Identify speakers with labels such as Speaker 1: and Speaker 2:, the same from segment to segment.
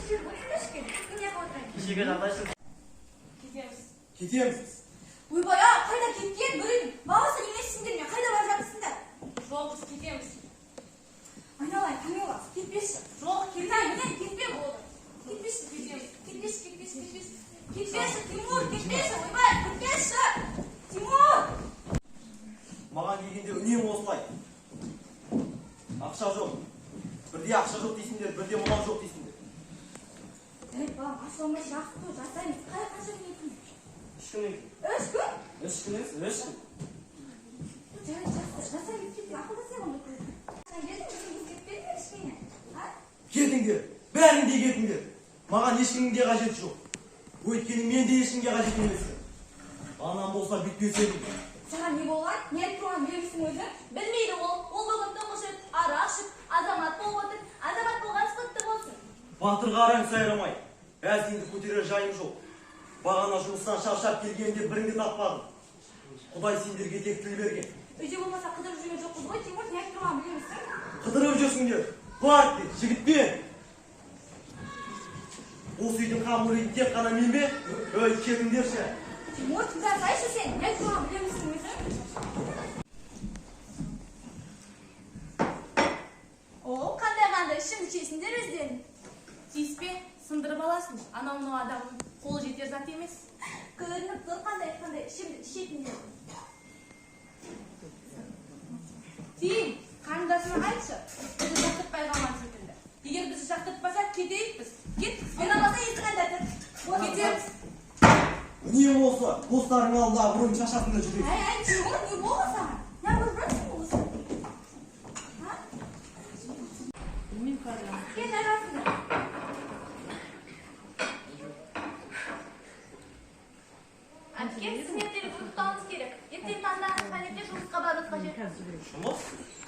Speaker 1: Кешірім өтініш кел. Мен неғып отырайын?
Speaker 2: Кешегі жағдай үшін.
Speaker 3: Кетеміз.
Speaker 4: Кетеміз.
Speaker 1: Ойбай, а, қайда кеткен? Бір үйдің баласы емессіңдер ме? Қайда бара жатырсыңдар?
Speaker 3: Жоқ, біз кетеміз.
Speaker 1: Айналайын, Камила, кетпеші.
Speaker 3: Жоқ,
Speaker 1: Кетпе,
Speaker 3: кетеміз.
Speaker 1: кетпе болды. Кетпеші, кетеміз. Кетпеші, кетпеші, кетпеші. Кетпеші, Тимур, кетпеші, ойбай, кетпеші. Тимур!
Speaker 4: Маған келгенде үнемі осылай. Ақша жоқ. Бірде ақша жоқ дейсіңдер, бірде мынау жоқ дейсіңдер.
Speaker 1: Ей, балам, ашуланбай жақсы той жасаймыз. Қалай қанша күн өткізді?
Speaker 2: 3 күннен кейін.
Speaker 1: 3 күн?
Speaker 2: 3 күн емес, 3 күн.
Speaker 1: Жарайды, жақсы, жасаймыз, кеттік, ақылдасайық онда. Сен келдің, өзің ескертпедің бе кішкене? А?
Speaker 4: Кетіңдер, бәрің де кетіңдер. Маған ешкімнің де қажеті жоқ. Өйткені мен де ешкімге қажет емеспін. Анам болса бүйтпес едім.
Speaker 1: Саған не болған? Не айтып тұрғанын білемісің өзің?
Speaker 5: Білмейді ол. Ол бүгін тұңғыш рет арақ ішіп, азамат болып отыр. Азамат болған құтты болсын.
Speaker 4: Батырға араң сайрамай. Әзіңді көтерер жайым жоқ. Бағана жұмыстан шаршап келгенде біріңді таппадым. Құдай сендерге тек тіл берген.
Speaker 1: Үйде болмаса қыдырып жүрген жоқпыз ғой, Тимур, не айтып тұрғанын білемісің?
Speaker 4: Қыдырып жүрсіңдер. Паркте, жігітпен. Осы үйдің қамын ойлайтын тек қана мен бе? Өй, кетіңдерші.
Speaker 1: Тимур, тыңдасайшы сен, не айтып тұрғанын білемісің өзің?
Speaker 5: О, қандай-қандай ішімдік ішесіңдер өздерің.
Speaker 3: Тиіспе, сындырып аласың. Анау мынау адамның қолы жетер зат емес.
Speaker 5: Көрініп тұр қандай-қандай ішімдік ішетіндер.
Speaker 3: Тиым, қарындасыңа айтшы. Бізді жақтыртпай қалған секілді. Егер бізді жақтыртпаса, кетейік біз. Кеттік.
Speaker 5: Ұнамаса есік қайда тұр.
Speaker 3: Кетеміз.
Speaker 4: Үнемі осы достарың алдында абыройын шашасың да жүресің.
Speaker 1: Әй, әй, Тимур, не болды саған? Не болып жатсың осы? А?
Speaker 5: Кел жарасыңдар. Әпке, сіз ертелік ұйықтауыңыз керек. Ертең таңда таңертең жұмысқа баруыңыз қажет.
Speaker 4: Жұмыс?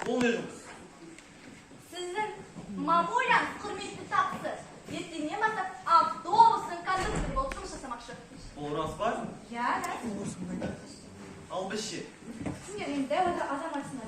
Speaker 4: Ол не жұмыс?
Speaker 5: Сіздің мамуляң құрметті тақсыр. Ертеңнен бастап автобустың кондукторы болып жұмыс жасамақшы.
Speaker 4: Ол рас па?
Speaker 1: Иә, рас.
Speaker 4: Ал біз ше?
Speaker 1: Сендер енді дәу азаматсыңдар.